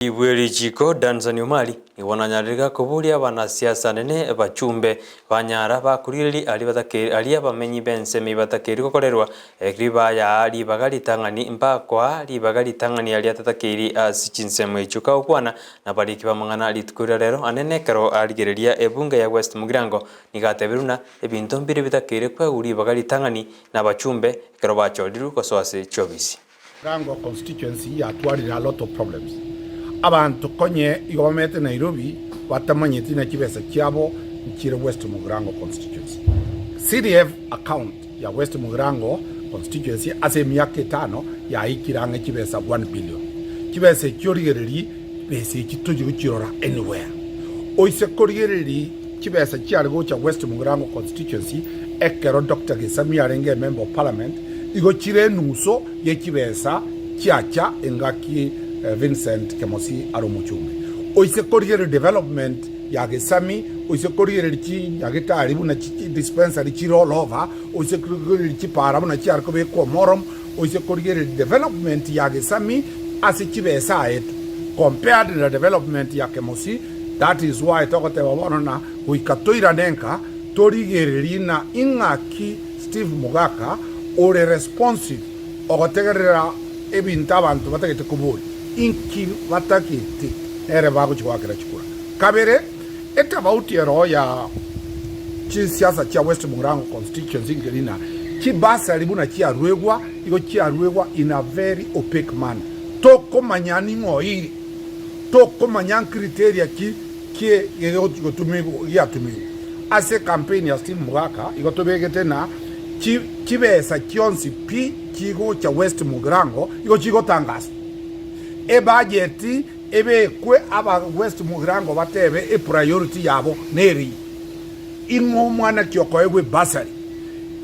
Bwe richiko Danson Omari nigo nanyarire koboria abanasiasa anene bachumbe banyara bakorigereria aria batakeire aria abamenyi b'ensemo batakeire gokorerwa ribayaa ribaga ritang'ani mbakoa ribaga ritang'ani aria atatakeiri ase chinsemo echio kagokwana nabariki b'amang'ana rituko ria rero anene ekero arigereria ebunge ya West Mugirango nigo atebire buna ebinto mbire bitakeire kwegwa ribaga ritang'ani nabachumbe ekero bachorirwe gosoa ase chiobisi. Mugirango constituency yatwarire a lot of problems. Abanto konye igo bamenyete Nairobi batamanyeti na chibesa chiabo nchire West Mugirango constituency. CDF account ya West Mugirango constituency ase emiaka etano yaikire ang'e chibesa 1 billion. Chibesa echio rigereria besa echi tochi gochirora anywhere. Oise korigereria chibesa chiare gocha West Mugirango constituency ekero Doctor Gesami arenge emember of parliament igo chire enuso ye chibesa chiacha engaki Vincent Kemosi are omochumbe. Oise korigereria development ya Gesami, oise korigereria chinyagetari buna dispensary chire all over, oise korigereria chipara buna chiare kobekwa omoromo, oise korigereria development ya Gesami ase chibesa aetwe compared na development ya Kemosi, that is why togoteba bono na goika toirane nka torigererie na ing'aki Steve Mogaka ore responsive ogotegerera ebinto abanto batagete koboria, inki batagete nere bagochia goakera chikura. Kabere, etabauti eroo ya chinsiasa chia West Mugirango constituency nkeri na chibursary buna chiaruegwa igo chiaruegwa in a very opaque manner. Tokomanya ning'o oire, tokomanya ncriteria ki ki giatumigwa. Ase ecampaign ya Steve Mogaka igo tobegete na chibesa chionsi pi chigocha West Mugirango igo chigotangaswa. Ebudget ebekwe aba West Mugirango batebe epriority yabo neriyi. Ing'o omwana ki okoegwa ebursary?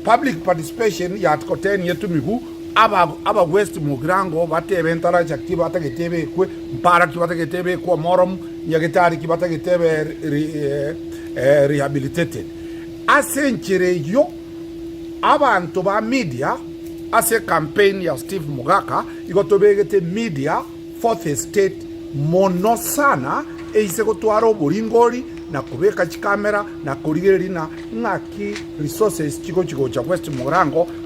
Public participation ya Article 10 yetumigu aba aba West Mugirango batebe ntaracha ki batagete ebekwe, mpara ki batagete ebekwe omoromu, nyagetari ki batagete ebe rehabilitated. Ase enchera eyio abanto ba media ase ecampaign ya Steve Mogaka igo tobegete media fourth estate mono sana eise gotwara oboringori na kobeka chikamera na korigereria na ng'aki resources chigochi gocha West Mugirango.